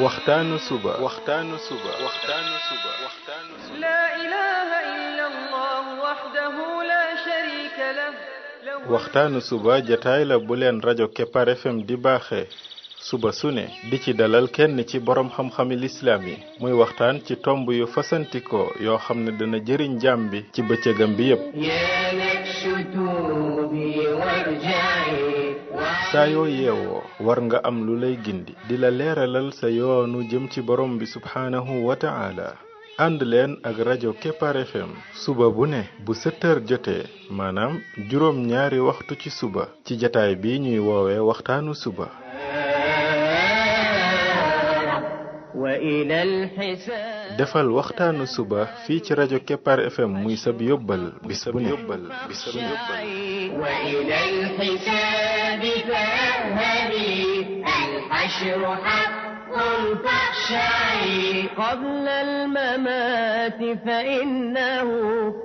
waxtaanu suba لا إله إلا الله وحده لا شريك له waxtaanu suba jataay la bu leen rajo Kepar FM di baaxee suba su ne di ci dalal kenn ci borom xam-xami lislaam yi muy waxtaan ci tomb yu fasantikoo yoo xam ne dana jëriñ jaam bi ci bëccëgam bi yépp saa yoo yeewoo war nga am lu lay gindi di la leeralal sa yoonu jëm ci borom bi subhaanahu wa ta'ala ànd leen ak rajo Kepar FM suba bu ne bu 7h jotee maanaam juróom ñaari waxtu ci suba ci jataay bi ñuy woowee waxtaanu suba defal waxtaanu suba fii ci rajo Kepar FM muy sab yóbbal bis bu ne قبل الممات فإنه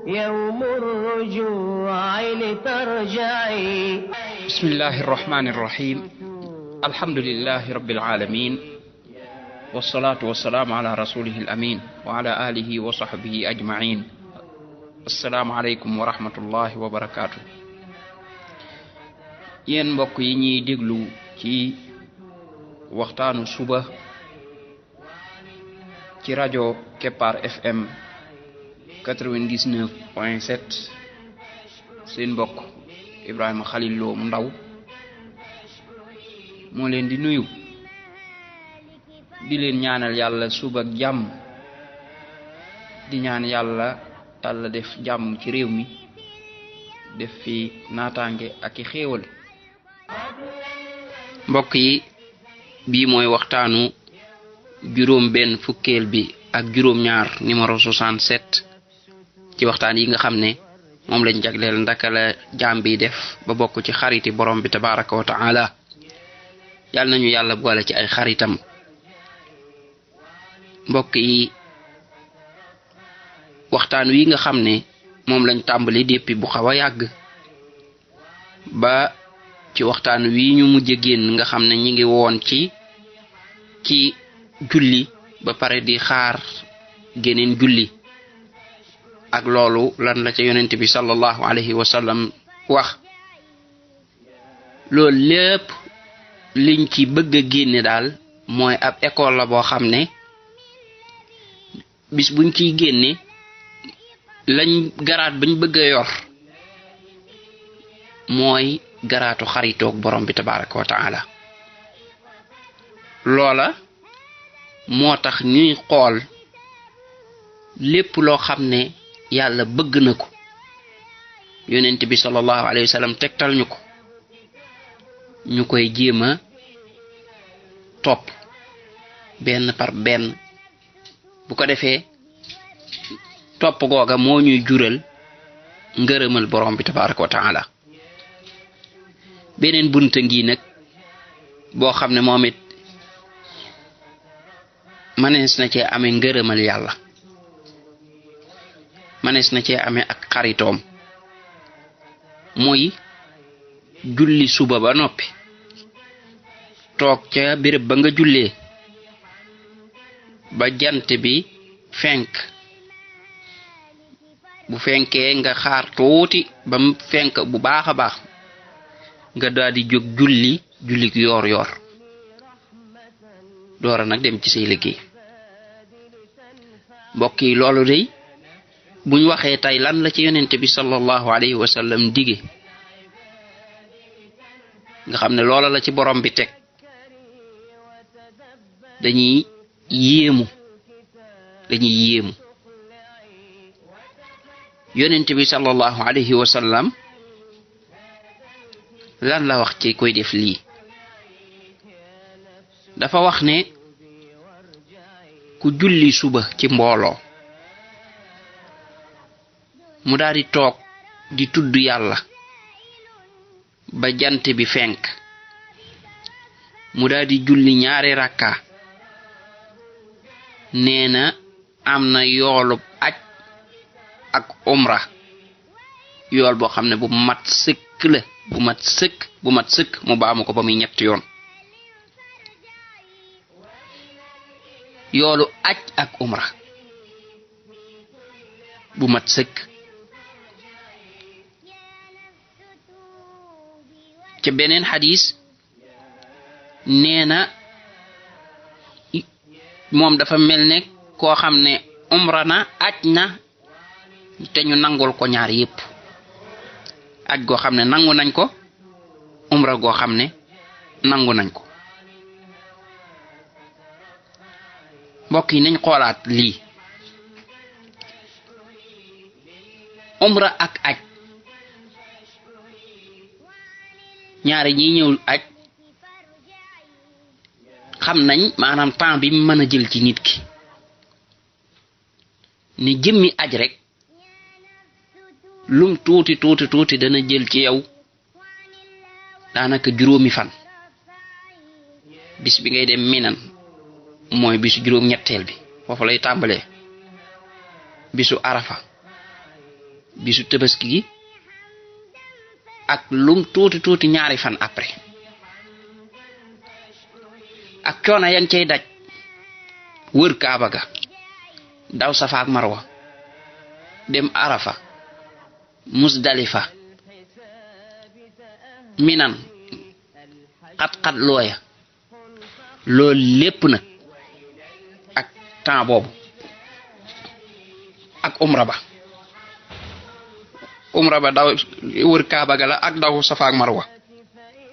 يوم الرجوع لترجعي بسم الله الرحمن الرحيم الحمد لله رب العالمين والصلاة والسلام على رسوله الأمين وعلى آله وصحبه أجمعين السلام عليكم ورحمة الله وبركاته yéen mbokk yi ñuy déglu ci waxtaanu suba ci rajo Kepar FM 99.7 seen mbokk Ibrahima Khalil Lo mu ndaw moo leen di nuyu di leen ñaanal yàlla suba ak jàmm di ñaan yàlla def jàmm ci réew mi def fi naataange ak i xéewal mbokk yi bii mooy waxtaanu juróom benn fukkeel bi ak juróom ñaar numéro 67 ci waxtaan yi nga xam ne moom lañ jagleel ndaka la jaam bi def ba bokk ci xariti borom bi tabaraka wa taala yàlla nañu yàlla boole ci ay xaritam mbokk yi waxtaan wi nga xam ne moom lañ tàmbali depuis bu xaw a yàgg ba ci waxtaan wi ñu mujj génn nga xam ne ñi ngi woon ci julli ba pare di xaar geneen julli ak loolu lan la ca yonent bi sallallahu alayhi wa sallam wax loolu lépp liñ ci bëgg a génne daal mooy ab école la boo xam ne bis buñ ciy génne lañ garaat bañ bëgg a yor mooy garaatu xaritoog borom bi tabaraka wa taala loola moo tax ñuy xool lépp loo xam ne yàlla bëgg na ko yonent bi sallallahu alayhi wa sallam tegtal ñu ko ñu koy jéem a topp benn par benn bu ko defee topp googa moo ñuy jural ngërëmal borom bi tabaraka wa taala beneen bunta ngi nag boo xam ne moom it manees na cee amee ngërëmal yàlla manees na cee amee ak xaritoom muy julli suba ba noppi toog ca béréb ba nga jullee ba jant bi fenk bu fenkee nga xaar tuuti ba mu fenk bu baax a baax nga daal di jóg julli yoor yoor doora nag dem ci say liggéey mbokk yi loolu day buñ waxee tey lan la ci yonent bi sallallahu alayhi wa sallam dige nga xam ne loola la ci borom bi teg dañuy yéemu yonent bi sallallahu alayhi wa sallam lan la wax ci koy def lii dafa wax ne ku julli suba ci mbooloo mu daal di toog di tudd yàlla ba jant bi fenk mu daal di julli ñaari rakka nee na am na yoolub aj ak umra yool boo xam ne bu mat sëkk la bu mat sëkk mu baamu ko ba muy ñett yoon yoolu aj ak umra bu mat sëkk. ci beneen xadis nee na moom dafa mel ne koo xam ne umra na aj na te ñu nangul ko ñaar yépp, aj goo xam ne nangu nañ ko, umra goo xam ne nangu nañ ko. mbokk yi nañ xoolaat lii. umra ak aj, ñaari ñi ñëw aj xam nañ maanaam temps bi mën a jël ci nit ki, ni jëmmi aj rek lum tuuti tuuti tuuti dana jël ci yow daanaka juróomi fan. bis bi ngay dem Minan mooy bisu juróom ñetteel bi, foofu lay tàmbalee. bisu Arafa, bisu Tabaski gi, ak lum tuuti tuuti ñaari fan après. ak coono yan cay daj, wër Kaaba ga, daw Safa ak Marwa, dem Arafa, Musdalifa, Minan, xat-xat looya, loolu lépp nag ak temps boobu. ak umra ba daw wër Kaaba ga la ak daw Safa ak Marwa.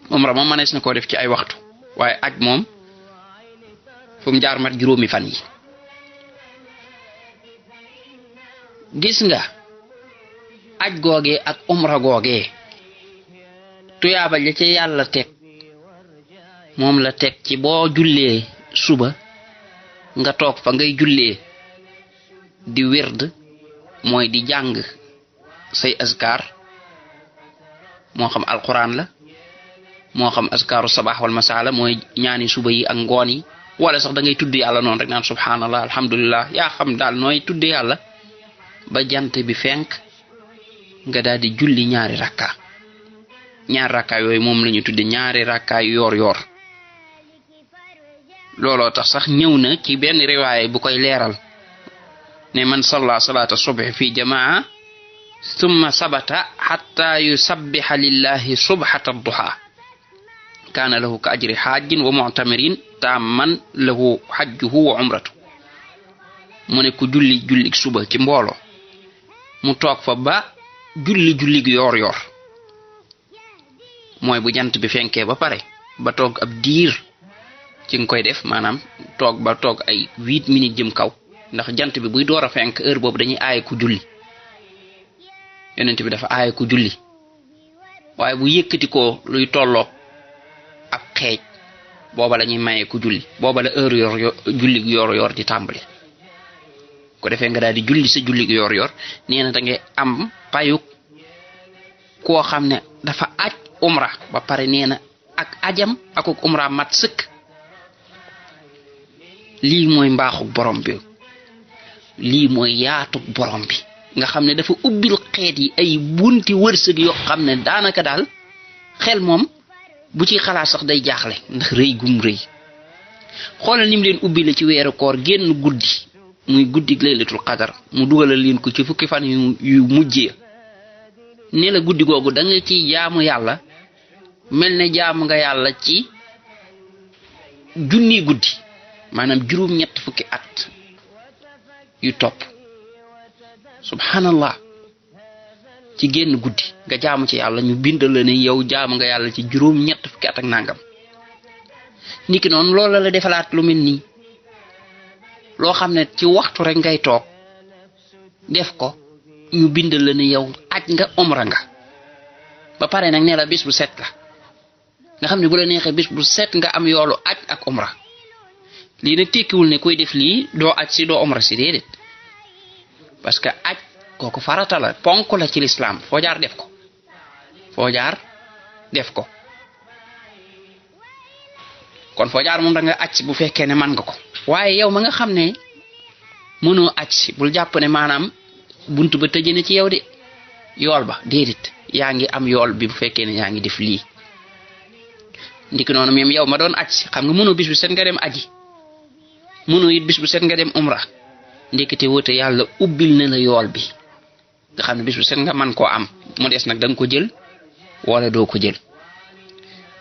umra moom mënees na koo def ci ay waxtu, waaye aj moom fu mu jaar mat juróomi fan yi. gis nga aj googee ak umra googee tuyaaba ja ca yàlla teg moom la teg ci boo jullee suba nga toog fa ngay jullee di wird, mooy di jàng say askar, moo xam alquran la, moo xam askaru sabax wal masala mooy ñaani suba yi ak ngoon yi, wala sax da ngay tudd yàlla noonu rek naan subhanallah alhamdulillah, yaa xam daal nooy tudd yàlla ba jant bi fenk nga daal di julli ñaari rakka yooyu moom lañu tudde ñaari rakka yoor yoor. looloo tax sax ñëw na ci benn riwaaya bu koy leeral ne man salla salata subh fi jamaa thumma sabata hatta yusabbiha lillahi subhata duha kaana lahu ka ajri hajjin wa mu'tamirin tamman lahu hajjuhu wa umratu. mu ne ku julli suba ci mbooloo mu toog fa ba julli yoor yoor, mooy bu jant bi fenkee ba pare ba toog ab diir ci nga koy def, maanaam toog ay 8 minutes jëm kaw, ndax jant bi buy door a fenk heure boobu dañuy aaye ku julli. yonent bi dafa aaye ku julli, waaye bu yëkkati ko luy tolloo ab xeej booba la ñuy maye ku julli, booba la heure julli yoor di tàmbali. ko defee nga daal di julli sa julli yoor yoor, nee na da ngay am payu koo xam ne dafa aj umra ba pare, nee na ak ajam ak umra mat sëkk. lii mooy mbaaxu borom bi, lii mooy yaatu borom bi nga xam ne dafa ubbil xeet yi ay bunti wërsëg yoo xam ne daanaka daal xel moom bu ci xalaat sax day jaaxle ndax rëy gum rëy. xoolal ni mu leen ubbi la ci weeru koor génn guddi muy guddi laylatul qadar, mu dugalal leen ko ci fukki fan yu mujjee. ne la guddi googu da nga ci jaamu yàlla mel ne jaamu nga yàlla ci junni guddi, maanaam juróom-ñett fukki at yu topp. subhanallah, ci génn guddi nga jaamu ci yàlla ñu bindal la ne yow jaamu nga yàlla ci juróom-ñett fukki at ak nangam. niki noonu loola la defalaat lu mel nii, loo xam ne ci waxtu rek ngay toog def ko ñu bindal la ne yow aj nga umra nga ba pare nag ne la bis bu set la, nga xam ne bu la neexee bis bu set nga am yoolu aj ak umra. lii nag tekkiwul ne koy def lii doo aj si doo umra si, déedéet, parce que aj kooku farata la, ponk la ci lislaam, foo jaar def ko. kon foo jaar moom da nga aj bu fekkee ne man nga ko. waaye yow ma nga xam ne mënoo aj si, bul jàpp ne maanaam buntu ba tëje na ci yow de yool ba, déedéet, yaa ngi am yool bi bu fekkee ne yaa ngi def lii. ndiki noonu même yow ma doon aj si, xam nga mënoo bis bu set nga dem aji, mënoo it bis bu set nga dem umra ndekete wote yàlla ubbil na la yool bi nga xam ne bis bu set nga man koo am mu des nag da nga ko jël wala doo ko jël.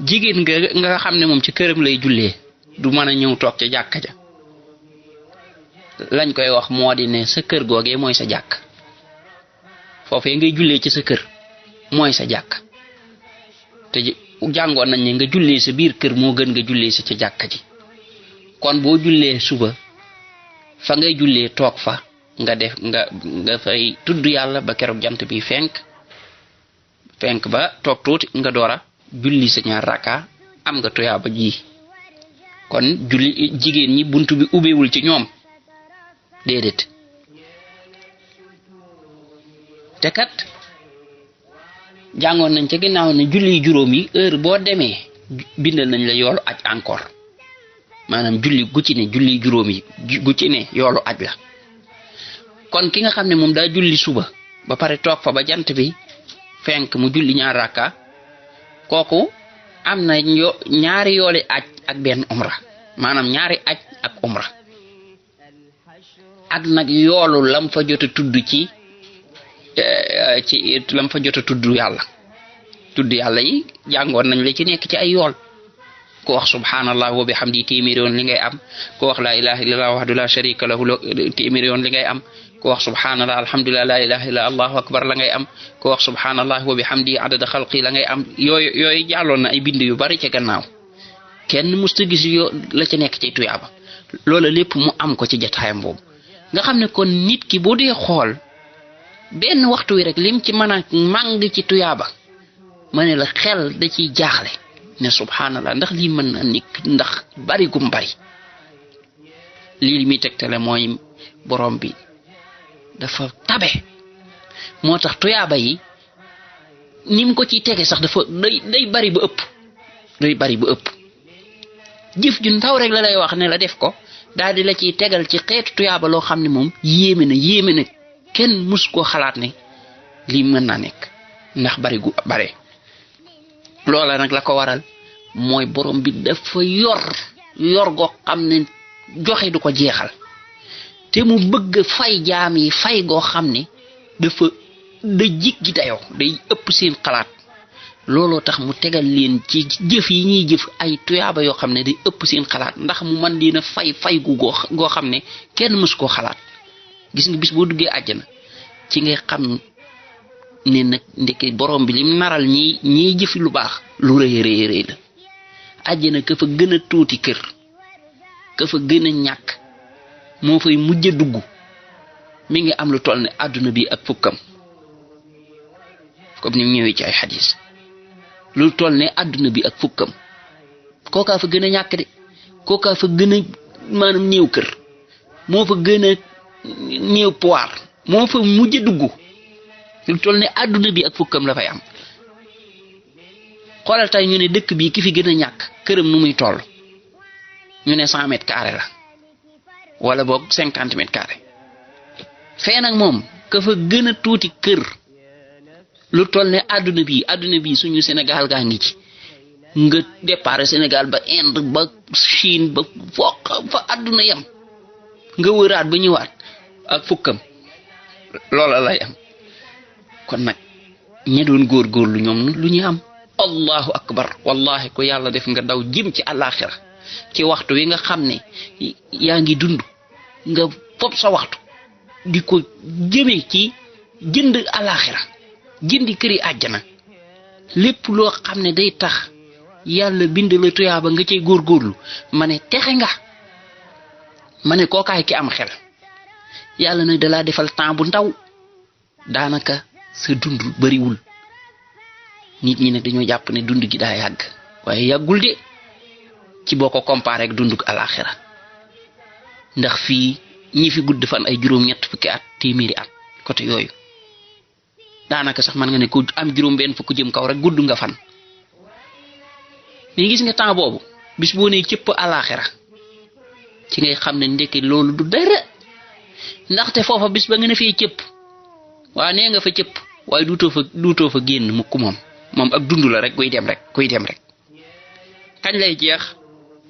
jigéen nga xam ne moom ci këram lay jullee du mën a ñëw toog ca jàkka ja lañ koy wax moo di ne sa kër googee mooy sa jàkk foofee ngay jullee ci sa kër mooy sa jàkk te jàngoon nañ ne nga jullee sa biir kër moo gën nga jullee sa ca jàkka ji kon boo jullee suba fa ngay jullee toog fa nga def nga fay tudd yàlla ba keroog jant bi fenk ba toog tuuti nga doora julli sa ñaar rakka am nga tuyaaba ji kon julli jigéen ñi buntu bi ubbeewul ci ñoom déedéet te kat jàngoon nañ ca ginnaaw ne julli juróom yi heure boo demee bindal nañ la yoolu aj encore maanaam julli gu ci ne julli juróom yi gu ci ne yoolu aj la kon ki nga xam ne moom daa julli suba ba pare toog fa ba jant bi fenk mu julli ñaar rakka kooku am na ñaari yooli aj ak benn umra maanaam ñaari aj ak umra ak nag yoolu lam fa jot a tudd ci lam fa jot a tudd yàlla yi jàngoon nañ la ci nekk ci ay yool ko wax subhanallah wa bihamdi téeméeri yoon li ngay am ko wax la ilaha illallah wahdahu la sharika lahu téeméeri yoon li ngay am ko wax subhanallah alhamdulillah la ilaha illa allahu akbar la ngay am ko wax subhanallah wa bihamdi adada khalqi la ngay am yooyu jàlloon na ay bind yu bari ca gannaaw kenn musta gis la ca nekk ci tuyaaba loola lépp mu am ko ci jataayam boobu nga xam ne kon nit ki bu dee xool benn waxtu wi rek lim ci mën a màng ci tuyaaba ma ne la xel da ciy jaaxle ne subhanallah ndax lii mën na nekk ndax bari gum bari lii li muy tegtale mooy borom bi dafa tabe moo tax tuyaaba yi nim ko ciy tege sax dafa day bari ba ëpp jëf ju ndaw rek la lay wax ne la def ko daal di la ciy tegal ci xeetu tuyaaba loo xam ne moom yéeme na kenn mus koo xalaat ne lii mën naa nekk ndax bari gu bare loola nag la ko waral mooy borom bi dafa yor goo xam ne joxe du ko jeexal te mu bëgg fay jaam yi fay goo xam ne dafa da jiggi dayoo day ëpp seen xalaat looloo tax mu tegal leen ci jëf yi ñuy jëf ay tuyaaba yoo xam ne day ëpp seen xalaat ndax mu mën dina fay gu goo xam ne kenn mës koo xalaat gis nga bis boo duggee àjjana ci ngay xam ne nag ndeke borom bi lim naral ñiy jëfi lu baax lu rëy la àjjana ka fa gën a tuuti kër ka fa gën a ñàkk moo fay mujj a dugg mi ngi am lu toll ne àdduna bi ak fukkam comme ni mu ñëwee ci ay xadis lu toll ne àdduna bi ak fukkam kookaa fa gën a ñàkk de kookaa fa gën a maanaam néew kër moo fa gën a néew pouvoir moo fa mujj a dugg lu toll ne àdduna bi ak fukkam la fay am xoolal tey ñu ne dëkk bi ki fi gën a ñàkk këram nu muy toll ñu ne 100 mètres carrés la wala boog 50 mètres carrés fee nag moom ka fa gën a tuuti kër lu toll ne àdduna bi suñu Sénégal gaa ngi ci nga départ Sénégal ba Inde ba Chine ba fokk fa àdduna yam nga wëraat ba ñëwaat ak fukkam loola lay am kon nag ña doon góorgóorlu ñoom lu ñu am allahu akbar wallahi ko yàlla def nga daw jëm ci àllaaxira ci waxtu wi nga xam ne yaa ngi dund nga fopp sa waxtu di ko jëme ci jënd àllaaxira jëndi këri àjjana lépp loo xam ne day tax yàlla bind la tuyaaba nga cay góorgóorlu ma ne texe nga ma ne kookaay ki am xel yàlla nag dalaa defal temps bu ndaw daanaka sa dund bariwul nit ñi nag dañoo jàpp ne dund gi daa yàgg waaye yàggul de ci boo ko comparé ak dunduk alaxira ndax fii ñi fi gudd fan ay juróom-ñett fukki at téeméeri at côté yooyu daanaka sax man nga ne ko am juróom-benn fukk jëm kaw rek gudd nga fan mais gis nga temps boobu bis boo nee cëpp alaxira ci ngay xam ne ndekki loolu du dara ndaxte foofa bis ba nga ne fee cëpp waa nee nga fa cëpp waaye duutoo fa génn mukk moom ak dund la rek kuy dem rek kañ lay jeex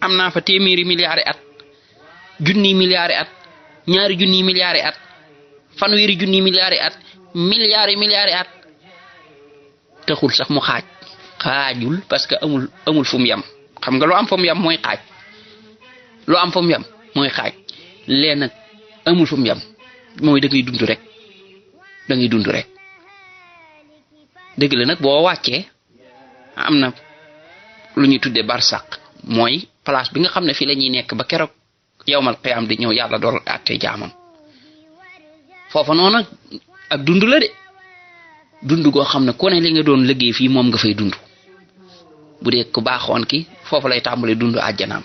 am naa fa téeméeri milliards at junniy milliards at ñaari junniy milliards at fanweeri junniy milliards at milliards at taxul sax mu xaajul parce que amul fu mu yam xam nga lu am fu mu yam mooy xaaj lu am fu mu yam mooy xaaj lee nag amul fu mu yam mooy da ngay dund rek dëgg la nag boo wàccee am na lu ñuy tuddee barsaq mooy place bi nga xam ne fii la ñuy nekk ba keroog yawmal qiyaam di ñëw yàlla door àtte jaamam foofa noonu ak dund la de dund goo xam ne ku ne li nga doon liggéey fii moom nga fay dund bu dee ku baaxoon ki foofu lay tàmbalee dund àjjanaam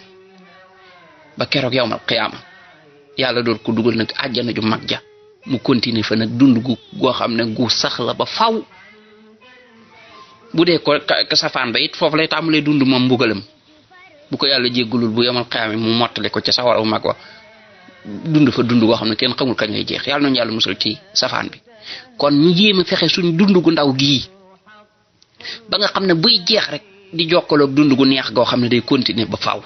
ba keroog yawmal qiyaama yàlla door ko dugal nag àjjana ju mag ja mu continuer fa nag dund goo xam ne gu sax la ba faw bu dee ko safaan ba it foofu lay tàmbalee dund moom mbugalam bu ko yàlla jéggulul bu yawmal qiyaama mu mottali ko ca sawara mag wa dund fa dund goo xam ne kenn xamul kañ lay jeex yàlla nañu yàlla musal ci safaan bi kon ñu jéem a fexe suñ dund gu ndaw gii ba nga xam ne buy jeex rek di jokkaloog dund gu neex goo xam ne day continuer ba faaw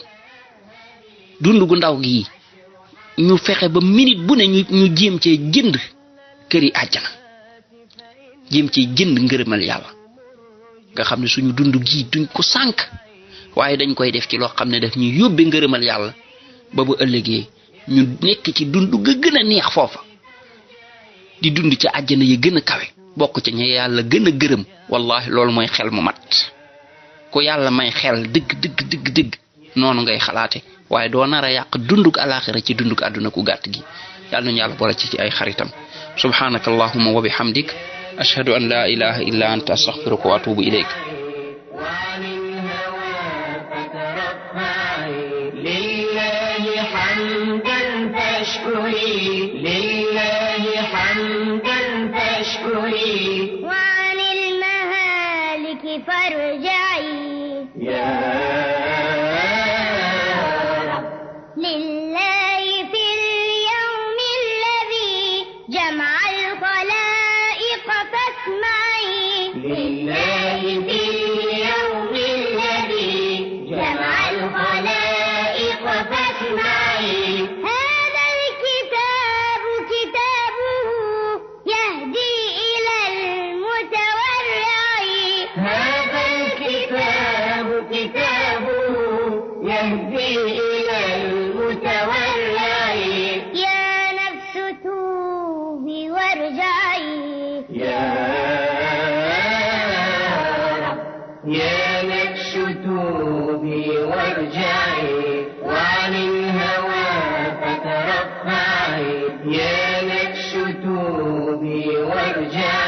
dund gu ndaw gii ñu fexe ba minute bu ne ñu jéem cee jënd këri àjjana jéem cee jënd ngërëmal yàlla nga xam ne suñu dund gii duñ ko sànk waaye dañ koy def ci loo xam ne daf ñuy yóbbe ngërëmal yàlla ba bu ëllëgee ñu nekk ci dund ga gën a neex foofa di dund ci àjjana yi gën a kawe bokk ci ña yàlla gën a gërëm wallahi loolu mooy xel mu mat ku yàlla may xel dëgg noonu ngay xalaate waaye doo nar a yàq dunduk alaxira ci dunduk àdduna ku gàtt gi yàlla nañu yàlla boole ci ay xaritam subhanaka allahumma wa bihamdik ashhadu an la ilaha illa anta astaghfiruka wa atubu ilayk وعن المهالك فارجعي لله في اليوم الذي جمع الخلائق فاسمعي لله في اليوم الذي جمع الخلائق فاسمعي هذا الكتاب كتابه يهدي إلى المتورع هذا الكتاب كتابه يهدي إلى المتورع يا نفس توبي وارجعي يا نفس توبي وارجعي وعن الهوى فترفعي يا نفس توبي وارجعي